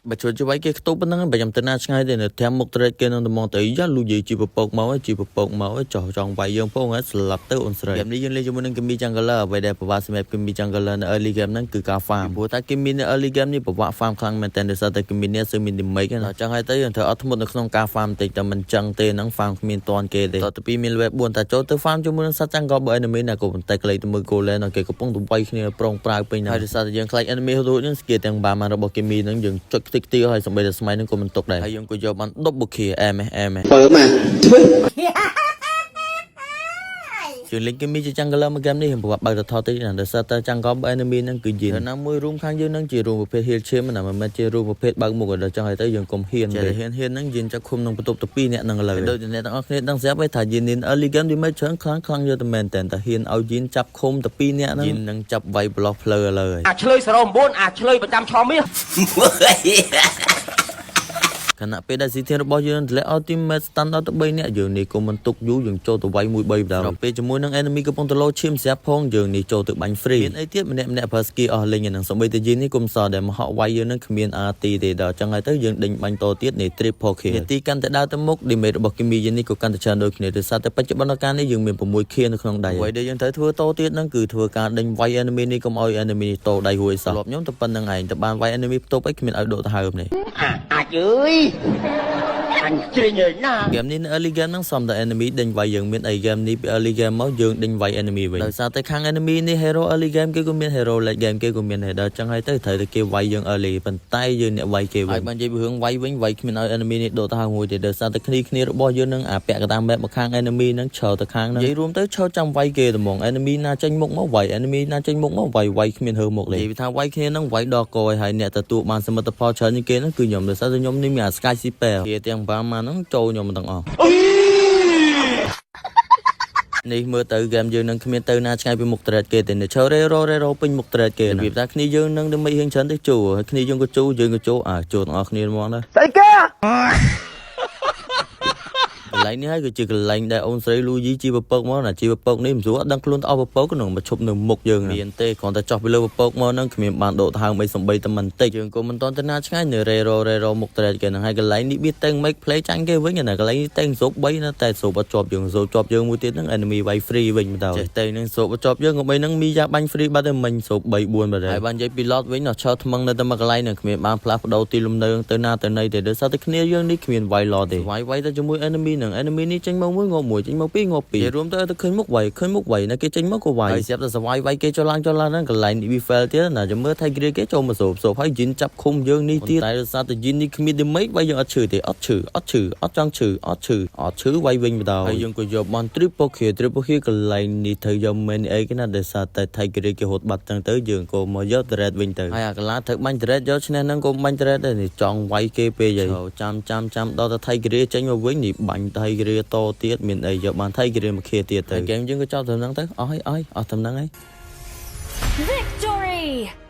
បើជួយជួយវាយគេខ្ទប់ប៉ុណ្ណឹងបើខ្ញុំទៅណាឆ្ងាយទេនៅតាមមុខត្រេតគេនឹងត្មងទៅយ៉ាលូយាយជីពពកមកជីពពកមកចោះចង់វាយយើងផងស្លាប់ទៅអូនស្រីហ្គេមនេះយើងលេងជាមួយនឹង Kimmy Jungler អ្វីដែលពិបាកសម្រាប់ Kimmy Jungler នៅ early game ហ្នឹងគឺការ farm ព្រោះតែ Kimmy នៅ early game នេះពិបាក farm ខ្លាំងមែនតើដោយសារតែ Kimmy នេះសើមាន damage ណាចង់ឲ្យទៅយើងត្រូវអត់ធ្មត់នៅក្នុងការ farm តិចតែមិនចឹងទេហ្នឹង farm គ្មានតាន់គេទេតទៅពីមាន level 4តែចូលទៅ farm ជាមួយនឹងសត្វ jungle បើ enemy ណាក៏ប៉ុន្តែក្លេកទៅមើល gold lane គេកំពុងទៅវាយគ្នាប្រងប្រាវពេញហើយដោយសារតែយើងខ្លាច enemy រួចហ្នឹង skill ទាំងបាមករបស់ Kimmy ហ្នឹងយើងចុចខ្ទេចខ្ទីហើយសំបីតែស្មៃហ្នឹងក៏មិនຕົកដែរហើយយើងក៏យកបាន double kill អែមអែម បើមកធ្វើ ជាងលេងគេមានជា jungle មួយហ្គេមនេះខ្ញុំពិបាកបើកទៅថតតិចណាដោយសារតែ jungle enemy ហ្នឹងគឺយីណាមួយ roam ខាងយើងហ្នឹងជា roam ប្រភេទ heal ឈាមណាមិនមែនជា roam ប្រភេទបើកមុខដល់ចង់ឲ្យទៅយើងកុំហ៊ានទេហ៊ានហ៊ានហ្នឹងយើងចាប់ឃុំក្នុងបន្ទប់ទៅពីរអ្នកហ្នឹងលើដូចអ្នកទាំងអស់គ្នាដឹងស្រាប់ហើយថាយីន early game ទីមិនច្រើនខ្លាំងខ្លាំងយកតែមែនតែតែហ៊ានឲ្យយីនចាប់ឃុំទៅពីរអ្នកហ្នឹងយីននឹងចាប់វាយប្លោះផ្លូវឥឡូវហើយ អាឆ្លើយ09អាឆ្លើយប្រចាំឆមាស ខណៈពេលដែលស៊ីធានរបស់យើងធ្លាក់ ultimate stand ដល់ទៅ3នាក់យើងនេះក៏មិនទុកយូរយើងចូលទៅវាយ1 3បណ្ដោយពេលជាមួយនឹង enemy កំពុងទៅលោឈាមស្រាប់ផងយើងនេះចូលទៅបាញ់ free មានអីទៀតម្នាក់ម្នាក់ប្រើ skill អស់លេងហ្នឹងសំបីតែយើងនេះគុំសដែលមកហក់វាយយើងនឹងគ្មាន RT ទេដល់ចឹងហើយទៅយើងដេញបាញ់តទៀតនេះ triple kill នាទីកាន់តែដើរទៅមុខ damage របស់ Kimmy យើងនេះក៏កាន់តែច្រើនដូចគ្នាដោយសារតែបច្ចុប្បន្នកាលនេះយើងមាន6 kill នៅក្នុងដៃអ្វីដែលយើងត្រូវធ្វើតទៀតហ្នឹងគឺធ្វើការដេញវាយ enemy នេះកុំឲ្យ enemy នេះតដៃហួយសោះធ្លាប់ខ្ញុំទៅប៉ុណ្្នឹងឯងទៅបានវាយ enemy ផ្ទប់អីគ្មានឲ្យដកទៅហើមនេះ អាអាចអើយអញជ្រិញហើយណា ហ្គេមនេះនៅ early game ហ្នឹងសំតែ enemy ដេញវាយយើងមានអីហ្គេមនេះពី early game មកយើងដេញវាយ enemy វិញដោយសារតែខាង enemy នេះ hero early game គេក៏មាន hero late game គេក៏មានដែរដល់ចឹងហើយទៅត្រូវតែគេវាយយើង early ប៉ុន្តែយើងអ្នកវាយគេវិញហើយបាននិយាយពីរឿងវាយវិញវាយគ្មានឲ្យ enemy នេះដកទៅហើយមួយទេដោយសារតែគ្នាគ្នារបស់យើងនឹងអាពាក់កណ្ដាល map មកខាង enemy ហ្នឹងឈរទៅខាងហ្នឹងនិយាយរួមទៅឈរចាំវាយគេត្មង enemy ណាចេញមុខមកវាយ enemy ណាចេញមុខមកវាយវាយគ្មានហើមុខទេនិយាយថាវាយគ្នាហ្នឹងវាយដល់កហើយអ្នកទទួលបានសមិទ្ធផលច្រើនជាងគេហ្នឹងគឺខ្ញុំដោយសារតែខ្ញុំនេះមានអា Sky Super គេទាំងបាមកហ្នឹងចូលខ្ញុំទាំងអស់ នេះមើលទៅហ្គេមយើងនឹងគ្មានទៅណាឆ្ងាយពីមុខ trade គេទេនៅឈររេរ៉រេរ៉ពេញមុខ trade គេរបៀបថាគ្នាយើងនឹងមិនហ៊ានច្រើនទេជួហើយគ្នាយើងក៏ជួយើងក៏ជួអាជួទាំងអស់គ្នាហ្មងណា ស្អីគេ កន្លែងនេះហើយគឺជាកន្លែងដែលអូនស្រីលូយីជីពពកមកណាជីពពកនេះមិនស្រួលអត់ដឹងខ្លួនទៅអស់ពពកក្នុងមកឈប់នៅមុខយើងមានទេគ្រាន់តែចោះពីលើពពកមកហ្នឹងគ្មានបានដកដង្ហើមអីសំបីតែបន្តិចយើងក៏មិនតន់ទៅណាឆ្ងាយនៅរេរ៉រេរ៉មុខ trade គេហ្នឹងហើយកន្លែងនេះវាតេង make play ចាញ់គេវិញណាកន្លែងនេះតេងសូប3ណាតែសូបអត់ជាប់យើងសូបជាប់យើងមួយទៀតហ្នឹង enemy វាយ free វិញបណ្ដោយចេះតេងហ្នឹងសូបអត់ជាប់យើងក៏បីហ្នឹងមីយ៉ាបាញ់ free បាត់ទៅមិញសូប3 4បាត់ហើយបាននិយាយពី lot វិញដល់ឆើថ្មឹងនៅតែមួយកន្លែងហ្នឹងគ្មានបានផ្លាស់ប្ដូរទីលំនៅទៅណាទៅណីទេដោយសារតែគ្នាយើងនេះគ្មានវាយ lot ទេវាយវាយទៅជាមួយ enemy ហ្នឹង enemy នេះចេញមកមួយងាប់មួយចេញមកពីរងាប់ពីរនិយាយរួមទៅទៅឃើញមុខវាយឃើញមុខវាយណាគេចេញមកក៏វាយហើយស្រាប់តែសវាយវាយគេចុះឡើងចុះឡើងហ្នឹងកន្លែងនេះវា fail ទៀតណាចាំមើល Tiger គេចូលមកសូបសូបហើយយិនចាប់ឃុំយើងនេះទៀតតែដោយសារតែយិននេះគ្មាន damage វាយយើងអត់ឈឺទេអត់ឈឺអត់ឈឺអត់ចង់ឈឺអត់ឈឺអត់ឈឺវាយវិញបណ្ដោយហើយយើងក៏យកបាន triple kill triple kill កន្លែងនេះត្រូវយកមែនអីគេណាដោយសារតែ Tiger គេហត់បាត់ចឹងទៅយើងក៏មកយក turret វិញទៅហើយអាកន្លាត្រូវបាញ់ turret យកឈ្នះហ្នឹងក៏បាញ់ turret ដែរនេះចង់វាយគេពេកហើយចាំចាំចាំដល់តែ Tiger ចេញមកវិញនេះបាញ់ Tiger តទៀតមានអីយកបាន Tiger មកខៀទៀតទៅហ្គេមយើងក៏ចប់ត្រឹមហ្នឹងទៅអស់ហើយអស់ហើយអស់ត្រឹមហ្នឹងហើយ Victory!